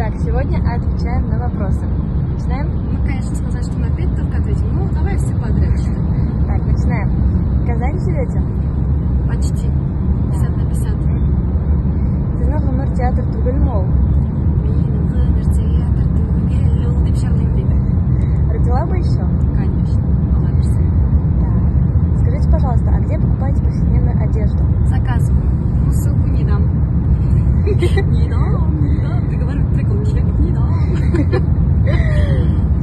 Так, сегодня отвечаем на вопросы. Начинаем? Мы, конечно, сказали, что на 5 только ответим. Ну, давай все подряд считать. Так, начинаем. В Казани живете? Почти. 50 на 50. Сезнең гомер театр түгелме ул? Минем гомер театр түгел ул дип җырлыйм диде. Родила бы еще? Конечно, Алла бирсә. Так. Скажите, пожалуйста, а где покупаете повседневную одежду? Заказываю. Ну, ссылку не дам. Не дам, не дам. Ты говорю, прикол, чек не дам.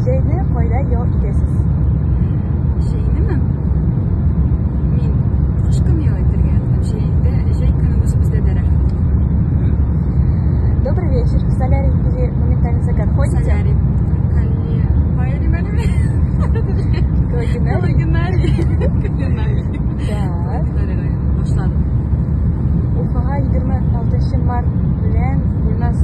Җәйне кайда ял итәсез? Җәйнеме? Мин кыш көне ял итәргә яратам. Җәйдә, җәй көне үзе бездә дә рәхәт. Добрый вечер. В солярий или моментальный загар ходите? Солярий. Кале... Коллагенеллы? Коллагенарий. Коллагенарий. Так. Коллагенарий. Башладым. Уфага 26 март белән Гөлназ